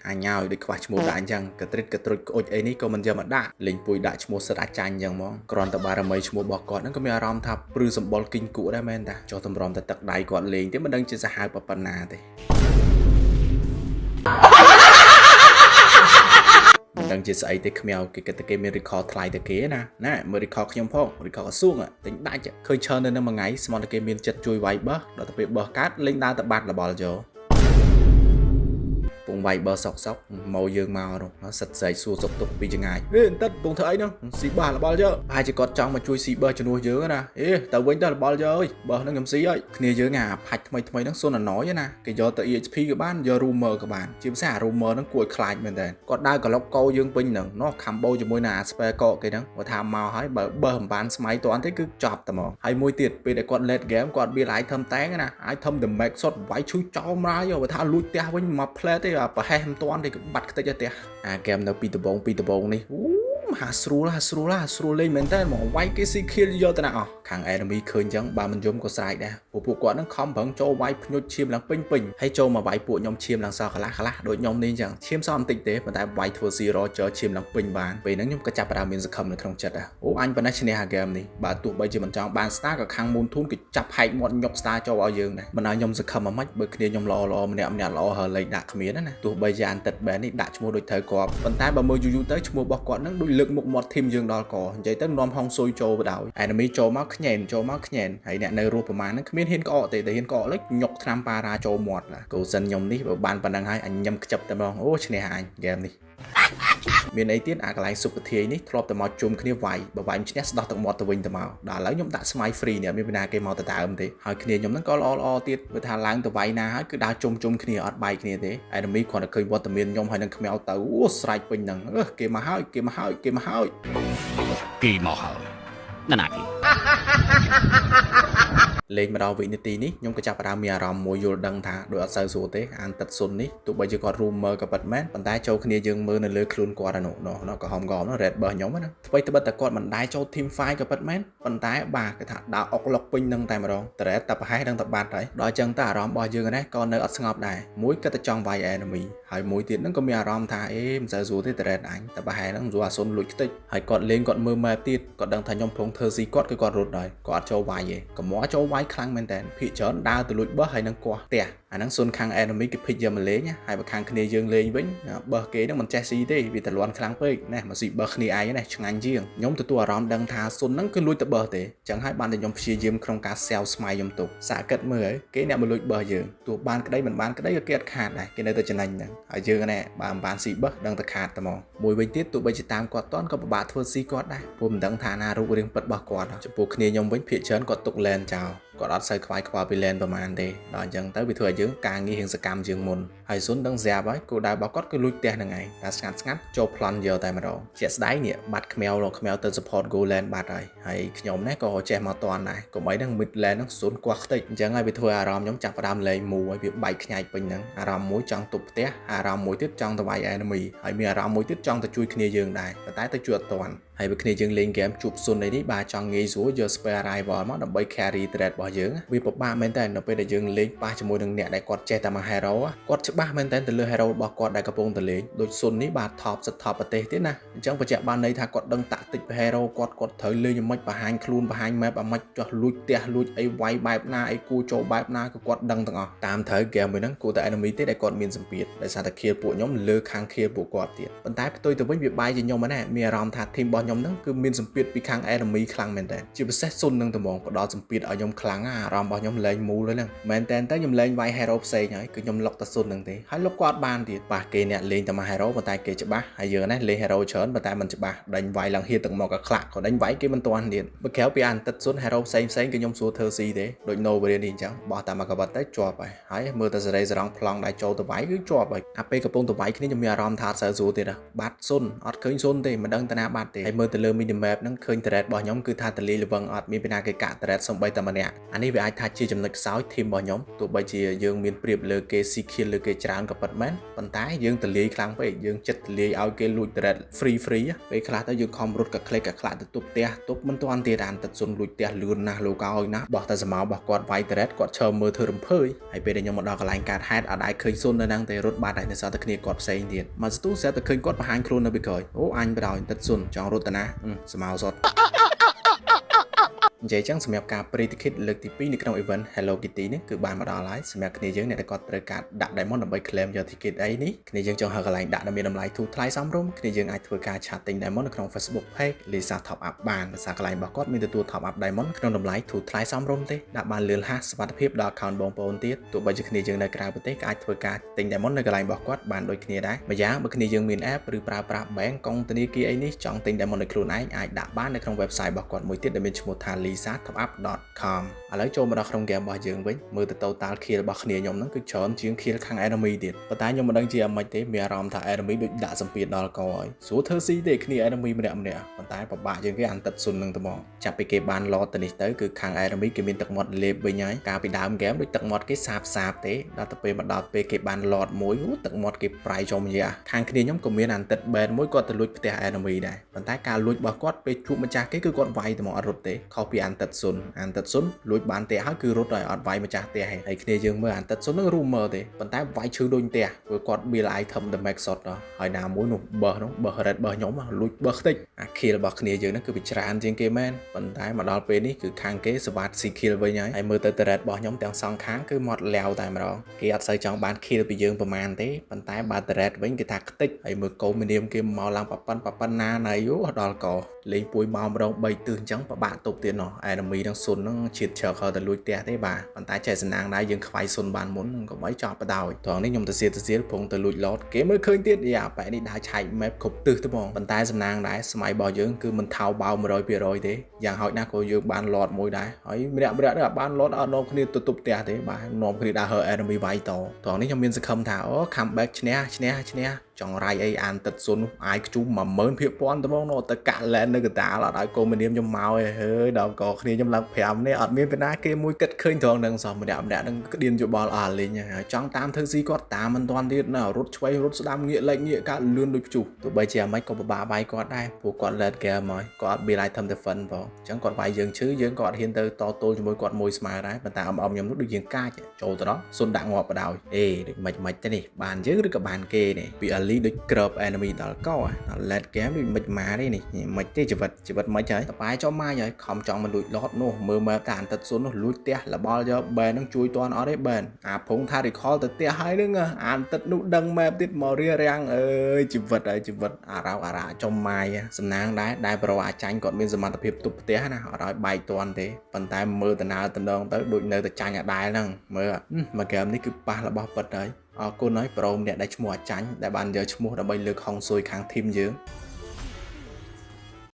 អញហើយដូចខ្វះឈ្មោះដាក់អញ្ចឹងកត្រិតកត្រុចក្អុចអីនេះក៏មិនយកមកដាក់លេងពួយដាក់ឈ្មោះសិតអាចាញ់អញ្ចឹងហ្មងគ្រាន់តែបារមីឈ្មោះរបស់គាត់ហ្នឹងក៏មានអារម្មណ៍ថាព្រឺសម្បុរគីងគក់ដែរមែនតាចុះតម្រាំតែទឹកដៃគាត់លេងទេមិនដឹងជាសាហាវប៉ុណ្ណាទេមិនដឹងជាស្អីទេខ្មៅគេគិតតែគេមាន record ថ្លៃតែគេណាណាមើល record ខ្ញុំផង record ក្រសួងទិញដាច់ឃើញច្រើននៅនឹងមួយថ្ងៃស្មន់តែគេមានចិត្តជួយវាយបោះដល់ទៅពេលបោះកាត់លេងដើរទៅបាត់របល់យោពងវាយបើសុកសុកមកយើងមកនោះសិតស្រែកសួរសុកទុកពីចងាយហេអន្តិតពងធ្វើអីនោះស៊ីបារបល់យោប្រហែលជាគាត់ចង់មកជួយស៊ីបើជំនួសយើងណាអេទៅវិញទៅរបល់យោអើយបើហ្នឹងខ្ញុំស៊ីហើយគ្នាយើងអាផាច់ថ្មីថ្មីហ្នឹងសុនអណយណាគេយកទៅ EXP ក៏បានយក roamer ក៏បានជាពិសេសអា roamer ហ្នឹងគួរឲ្យខ្លាចមែនតើគាត់ដើរក្លុកកោយើងពេញហ្នឹងណោះ combo ជាមួយនឹងអា spell កកគេហ្នឹងបើថាមកហើយបើបើមិនបានស្មៃតាន់ទេគឺចប់តែហ្មងហើយមួយទៀតពេលដែលគាត់ late game គាត់ build item តែងណា item damage សុតវាយឈឺចោលម្រាយបើថាលួចផ្ទះវិញមកផ្លែទេប្រហែសមិនតាន់ទេគឺបាត់ខ្ទេចផ្ទះអា game នៅពីដបងពីដបងនេះអូមហាស្រួលហាស្រួលហាស្រួលលេងមែនតើហ្មងវាយគេស៊ី kill យកទៅណាអស់ខាង enemy ឃើញចឹងបើមិនយំក៏ស្រែកដែរព្រោះពួកគាត់នឹងខំប្រឹងចូលវាយភ្ញុចឈាមឡើងពេញពេញហើយចូលមកវាយពួកខ្ញុំឈាមឡើងសល់កន្លះកន្លះដូចខ្ញុំនេះចឹងឈាមសល់បន្តិចទេប៉ុន្តែវាយធ្វើស៊ី Roger ឈាមឡើងពេញបានពេលហ្នឹងខ្ញុំក៏ចាប់ផ្ដើមមានសង្ឃឹមនៅក្នុងចិត្តដែរអូអញប៉ុណ្ណេះឈ្នះអា game នេះបើទោះបីជាមិនចង់បាន star ក៏ខាង Moonton គេចាប់ហែកមាត់ញុក star ចូលឲ្យយើងដែរមិនឲ្យខ្ញុំសង្ឃឹមអាម៉េចបើគ្នាខ្ញុំល្អល្អម្នាក់ម្នាក់ល្អហើយលេខដាក់គ្មានណាទោះបីជាអានតិតបែននេះដាក់ឈ្មោះដូចត្រូវគាត់ប៉ុន្តែបើមើលយូរយូរទៅឈ្មោះរបស់គាត់នឹងដូចលើកមុខមាត់ team យើងដល់កនិយាយទៅនាំហុងស៊ុយចូលបដ ாய் enemy ចូលមកខ្ញែនចូលមកខ្ញែនហើយអ្នកនៅរស់ប្រមាណហ្នឹងគ្មានហ៊ានក្អកទេតែហ៊ានក្អកលេចញុកថ្នាំប៉ារ៉ាចូលមាត់ឡាគោសិនខ្ញុំនេះបើបានប៉ុណ្ណឹងហើយអញញឹមខ្ជិបតែម្ដងអូឈ្នះអញហ្គេមនេះមានអីទៀតអាកន្លែងសុពធាយនេះធ្លាប់តែមកជុំគ្នាវាយបើវាយមិនឈ្នះស្ដោះទឹកមាត់ទៅវិញទៅមកដល់ឥឡូវខ្ញុំដាក់ស្មៃ free នេះអត់មានពីណាគេមកទៅដើមទេហើយគ្នាខ្ញុំហ្នឹងក៏ល្អល្អទៀតបើថាឡើងទៅវាយណាហើយគឺដើរជុំជុំគ្នាអត់បែកគ្នាទេ enemy គ្រាន់តែឃើញវត្តមានខ្ញុំហើយនឹងខ្មៅទៅអូស្រែកពេញហ្នឹងអឺគេមកហើយគេមកហើយគេមកហើយ គេមកហើយណានាគេ លេងមកដល់វិនាទីនេះខ្ញុំក៏ចាប់ផ្ដើមមានអារម្មណ៍មួយយល់ដឹងថាដោយអត់សូវស្រួលទេអានទឹកសុននេះទោះបីជាគាត់ roamer ក៏ពិតមែនប៉ុន្តែចូលគ្នាយើងមើលនៅលើខ្លួនគាត់អានោះនោះនោះក៏ហមកមនោះ red របស់ខ្ញុំណាថ្មីត្បិតតែគាត់មិនដែរចូល team fight ក៏ពិតមែនប៉ុន្តែបាទគេថាដើរអុកលុកពេញនឹងតែម្ដងត្រេតតែប្រហែសនឹងតែបាត់ហើយដល់អញ្ចឹងតែអារម្មណ៍របស់យើងនេះក៏នៅអត់ស្ងប់ដែរមួយគិតតែចង់វាយ enemy ហើយមួយទៀតហ្នឹងក៏មានអារម្មណ៍ថាអេមិនសូវស្រួលទេត្រេតអញតែប្រហែលហ្នឹងស្រួលអាសុនលួចខ្ទេចហើយគាត់លេងគាត់មើល map ទៀតគាត់ដឹងថាខ្ញុំប្រងធ្វើស៊ីគាត់គឺគាត់រត់ហើយគាត់អត់ចូលវាយទេកុំមកចូលវាយខ្លាំងមែនតើភាកច្រើនដើរទៅលួចបោះហើយនឹងកោះផ្ទះអាហ្នឹងសុនខាង enemy គេ pick យកមកលេងហើយបើខាងគ្នាយើងលេងវិញបោះគេហ្នឹងមិនចេះស៊ីទេវាតលន់ខ្លាំងពេកណាមកស៊ីបោះគ្នាឯងណាឆ្ងាញ់ជាងខ្ញុំទទួលអារម្មណ៍ដឹងថាសុនហ្នឹងគឺលួចទៅបោះទេចឹងហើយបានតែខ្ញុំព្យាយាមក្នុងការសែវស្មៃខ្ញុំទុកសាកគិតមើលហើយគេអ្នកមកលួចបោះយើងទោះបានក្តីមិនបានក្តីក៏គេអត់ខាតដែរគេនៅតែចំណេញហ្នឹងហើយយើងណែបើមិនបានស៊ីបោះដឹងតែខាតតែហ្មងមួយវិញទៀតទោះបីជាតាមគាត់តន់ក៏ពិបាកធ្វើស៊ីគាត់ដែរព្រោះមិនដឹងថាណារូបរាងពិតរបស់គាត់ចំពោះគ្នាខ្ញុំវិញភាគច្រើនគាត់ទុក lane ចោលគាត់អត់សូវខ្វាយខ្វល់ពី lane ប្រហែលទេដល់អញ្ចឹងទៅវាធ្វើឲ្យយើងការងាររៀងសកម្មជាងមុនហើយសុនដឹងស្រាប់ហើយគោលដៅរបស់គាត់គឺលួចផ្ទះហ្នឹងឯងតែស្ងាត់ស្ងាត់ចូលប្លន់យកតែម្ដងជាក់ស្ដែងនេះបាត់ខ្មៅរកខ្មៅទៅ support gold lane បាត់ហើយហើយខ្ញុំនេះក៏ចេះមកតន់ដែរកុំអីហ្នឹង mid lane ហ្នឹងសុនគាស់ខ្ទេចអញ្ចឹងហើយវាធ្វើអារម្មណ៍ខ្ញុំចាប់ផ្ដើមលេងមូហើយវាបែកខ្ញែកពេញហ្នឹងអារម្មណ៍មួយចង់ទប់ផ្ទះអារម្មណ៍មួយទៀតចង់ទៅវាយ enemy ហើយមានអារម្មណ៍មួយទៀតចង់ទៅជួយគ្នាយើងដែរប៉ុន្តែទៅជួយអត់ទាន់ហើយបើគ្នាយើងលេងហ្គេមជួបសុនអីនេះបាទចង់ងាយស្រួលយក spare arrival មកដើម្បី carry turret របស់យើងវាពិបាកមែនតើនៅពេលដែលយើងលេងប៉ះជាមួយនឹងអ្នកដែលគាត់ចេះតែមក hero គាត់ច្បាស់មែនតើទៅលើ hero របស់គាត់ដែលកំពុងតែលេងដូចសុននេះបាទ top សិត top ប្រទេសទៀតណាអញ្ចឹងបញ្ជាក់បានន័យថាគាត់ដឹង tactic ពី hero គាត់គាត់ត្រូវលេងយ៉ាងម៉េចបង្ហាញខ្លួនបង្ហាញ map អាម៉េចចោះលួចផ្ទះលួចអីវាយបែបណាអីគួរចូលបែបណាគឺគាត់ដឹងទាំងអស់តាមត្រូវ game មួយហ្នឹងគួរតែ enemy ទេដែលគាត់មានសម្ពាធដោយសារតែ kill ពួកខ្ញុំលើខាង kill ពួកគាត់ទៀតប៉ុន្តែផ្ទុយទៅវិញវាបែរជាខ្ញុំហ្នឹងមានអារម្មណ៍ថា team របស់ខ្ញុំហ្នឹងគឺមានសម្ពាធពីខាង enemy ខ្លាំងមែនតើជាពិសេសសុននឹងត្មងផ្ដល់សម្ពាធឲ្យខ្ញុំខ្លាំងអារម្មណ៍របស់ខ្ញុំលែងមូលហើយហ្នឹងមែនតើតែខ្ញុំលែងវាយ hero ផ្សេងហើយគឺខ្ញុំលុកតែសុនហ្នឹងទេហើយលុកគាត់បានទៀតប៉ះគេអ្នកលេងតែមួយ hero ប៉ុន្តែគេច្បាស់ហើយយើងណាលេង hero ច្រើនប៉ុន្តែមិនច្បាស់ដេញវាយឡើងហៀទឹកមកក៏ខ្លាក់ក៏ដេញវាយគេមិនទាន់ទៀតបើក្រៅពីអានទឹកសុន hero ផ្សេងផ្សេងគឺខ្ញុំសួរធ្វើស៊ីទេដូច Novaria នេះអញ្ចឹងបោះតាមមកកបាត់ទៅជាប់ហើយហើយមើលតែសេរីសរងប្លង់ដែលចូលទៅវាយគឺជាប់ហើយអាពេលកំពុងទៅវាយគ្នាខ្ញុំមានអារម្មណ៍ថាអត់សូវស្រួលទៀតបាត់សុនអត់ឃើញសុនទេមិនដឹងតាណាបាត់ទេហើយមើលទៅលើ mini map ហ្នឹងឃើញ turret របស់ខ្ញុំគឺថាតលីល្វឹងអត់មានពីណាគេកាក់ turret សំបីតែម្នាក់ អានេះវាអាចថាជាចំណុចខ្សោយ team របស់ខ្ញុំទោះបីជាយើងមានប្រៀបលើគេស៊ី kill លើគេច្រើនក៏ពិតមែនប៉ុន្តែយើងទលាយខ្លាំងពេកយើងចិត្តទលាយឲ្យគេលួច turret free free ពេលខ្លះទៅយើងខំរត់កក្លេកកក្លាក់ទៅទប់ផ្ទះទប់មិនទាន់ទៀតអានទឹកសុនលួចផ្ទះលឿនណាស់លោកអើយណាបោះតែសមោរបស់គាត់វាយ turret គាត់ឈើមើលធ្វើរំភើយហើយពេលដែលខ្ញុំមកដល់កន្លែងកើតហេតុអត់ដែរឃើញសុននៅហ្នឹងទេរត់បាត់ហើយនៅសល់តែគ្នាគាត់ផ្សេងទៀតមកស្ទូស្រាប់តែឃើញគាត់បង្ហាញខ្លួននៅពីក្រោយអូអញបដ ாய் ទឹកសុនចង់រត់តាណាសមោសតនិយាយចឹងសម្រាប់ការ pre ticket លើកទី2នៅក្នុង event Hello Kitty នេះគឺបានមកដល់ហើយសម្រាប់គ្នាយើងអ្នកដែលគាត់ត្រូវការដាក់ diamond ដើម្បី claim យក ticket អីនេះគ្នាយើងចង់ហើកន្លែងដាក់ដែលមានតម្លៃធូរថ្លៃសមរម្យគ្នាយើងអាចធ្វើការ chat ទិញ diamond នៅក្នុង Facebook page Lisa Top Up បានដោយសារកន្លែងរបស់គាត់មានទទួល top up diamond ក្នុងតម្លៃធូរថ្លៃសមរម្យទេដាក់បានលឿនរហ័សសុវត្ថិភាពដល់ account បងប្អូនទៀតទោះបីជាគ្នាយើងនៅក្រៅប្រទេសក៏អាចធ្វើការទិញ diamond នៅកន្លែងរបស់គាត់បានដូចគ្នាដែរម្យ៉ាងបើគ្នាយើងមាន app ឬប្រើប្រាស់ bank កុងធនាគារអីនេះចង់ទិញ diamond ដោយខ្លួនឯងអាចដាក់បាននៅក្នុង website របស់គាត់មួយទៀតដែលមានឈ្មោះថា lisatopup.com ឥឡូវចូលមកដល់ក្នុង game របស់យើងវិញមើលទៅ total kill របស់គ្នាខ្ញុំហ្នឹងគឺច្រើនជាង kill ខាង enemy ទៀតប៉ុន្តែខ្ញុំមិនដឹងជាអាម៉េចទេមានអារម្មណ៍ថា enemy ដូចដាក់សម្ពាធដល់កហើយស្រួលធ្វើស៊ីទេគ្នា enemy ម្នាក់ម្នាក់ប៉ុន្តែពិបាកជាងគេអានទឹកសុននឹងត្មងចាប់ពីគេបាន lord ទៅនេះទៅគឺខាង enemy គេមានទឹកមាត់លេបវិញហើយកាលពីដើម game ដូចទឹកមាត់គេសាបសាបទេដល់ទៅពេលមកដល់ពេលគេបាន lord មួយអូទឹកមាត់គេប្រៃចំយ៉ាខាងគ្នាខ្ញុំក៏មានអានទឹក band មួយគាត់ទៅលួចផ្ទះ enemy ដែរប៉ុន្តែការលួចរបស់គាត់ពេលជួបម្ចាស់គេគឺគាត់វាយតែមកអត់រត់ទេខុសពីអានទឹកសុនអានទឹកសុនលួចបានផ្ទះហើយគឺរត់ហើយអត់វាយម្ចាស់ផ្ទះទេហើយគ្នាយើងមើលអានទឹកសុននឹង roamer ទេប៉ុន្តែវាយឈឺដូចផ្ទះព្រោះគាត់ build item the max shot ដល់ហើយណាមួយនោះបើសនោះបើស red បើសខ្ញុំលួចបើសខ្ទេចអា kill របស់គ្នាយើងហ្នឹងគឺវាច្រើនជាងគេមែនប៉ុន្តែមកដល់ពេលនេះគឺខាងគេសវ៉ាត់ស៊ី kill វិញហើយហើយមើលទៅ turret របស់ខ្ញុំទាំងសងខាងគឺមាត់លាវតែម្ដងគេអត់សូវចង់បាន kill ពីយើងប្រហែលទេប៉ុន្តែបើ turret វិញគេថាខ្ទេចហើយមើលកូនមនាមគេមកឡើងប៉ប៉ិនប៉ប៉ិនណាណៃអូដល់កលេងពួយមកម្ដង3ទិសអញ្ចឹងពិបាកទប់ទៀតណោះ enemy នឹងសុននឹងជាតិជ្រកហើយតែលួចផ្ទះទេបាទប៉ុន្តែចេះសំណាងដែរយើងខ្វាយសុនបានមុនកុំអីចប់បដ ாய் ត្រង់នេះខ្ញុំទៅសៀទៅសៀលពងទៅលួច lord គេមើលឃើញទៀតយ៉ាប៉ែនេះដើរឆែក map គ្រប់ទិសទៅហ្មងប៉ុន្តែសំណាងដែរសម័យរបស់យើងគឺមិនថោបោ100%ទេយ៉ាងហោចណាស់ក៏យើងបាន lord មួយដែរហើយម្នាក់ម្នាក់នេះអត់បាន lord អត់នាំគ្នាទៅទប់ផ្ទះទេបាទនាំគ្នាដើរហើ enemy វាយតត្រង់នេះខ្ញុំមានសង្ឃឹមថាអូ comeback ឈ្នះឈ្នះឈ្នះចង់រៃអីអានទឹកសុននោះអាយខ្ជុំ10000ភាគពាន់ត្មងនោះទៅកាក់លែននៅកណ្ដាលអត់ឲ្យកូនមនាមខ្ញុំមកឯងហើយដល់កគ្នាខ្ញុំឡើង5នេះអត់មានពីណាគេមួយគិតឃើញត្រង់នឹងសោះម្នាក់ម្នាក់នឹងក្តៀនយោបល់អស់លេងហើយចង់តាមធ្វើស៊ីគាត់តាមមិនទាន់ទៀតណារត់ឆ្វេងរត់ស្ដាំងាកលេខងាកកាត់លឿនដូចព្យុះទោះបីជាអាម៉េចក៏ពិបាកវាយគាត់ដែរព្រោះគាត់ late game ហើយគាត់អត់ build item defense ផងអញ្ចឹងគាត់វាយយើងឈឺយើងក៏អត់ហ៊ានទៅតទល់ជាមួយគាត់មួយស្មើដែរប៉ុន្តែអមអមខ្ញុំនោះដូចយើងកាចចូលទៅដល់សុនដាក់ងាប់បដ ாய் អេដូចមិនមិនទេនេះបានយើងឬក៏បានគេនេះពី early ដូចក្រប enemy ដល់កដល់ late game ដូចមិនមកទេនេះមិនទេជីវិតជីវិតមិនហើយតប៉ែចំម៉ាយហើយខំចង់មកលួច lord នោះមើលមើលតែអានទឹកសុននោះលួចផ្ទះលបល់យកបែននឹងជួយតាន់អត់ទេបែនអាភងថា recall ទៅផ្ទះហើយនឹងអានទឹកនោះដឹង map ទៀតមករៀរាំងអើយជីវិតហើយជីវិតអារោអារ៉ាចំម៉ាយសំណាងដែរដែលប្រូអាចាញ់គាត់មានសមត្ថភាពទប់ផ្ទះណាអត់ឲ្យបែកតាន់ទេប៉ុន្តែមើលតំណើតំណងទៅដូចនៅតែចាញ់អាដែលហ្នឹងមើលមកហ្គេមនេះគឺប៉ះរបស់ពិតហើយអរគុណហើយប្រូម្នាក់ដែលឈ្មោះអាចាញ់ដែលបានយកឈ្មោះដើម្បីលើកហុងស៊ុយខាង team យើង។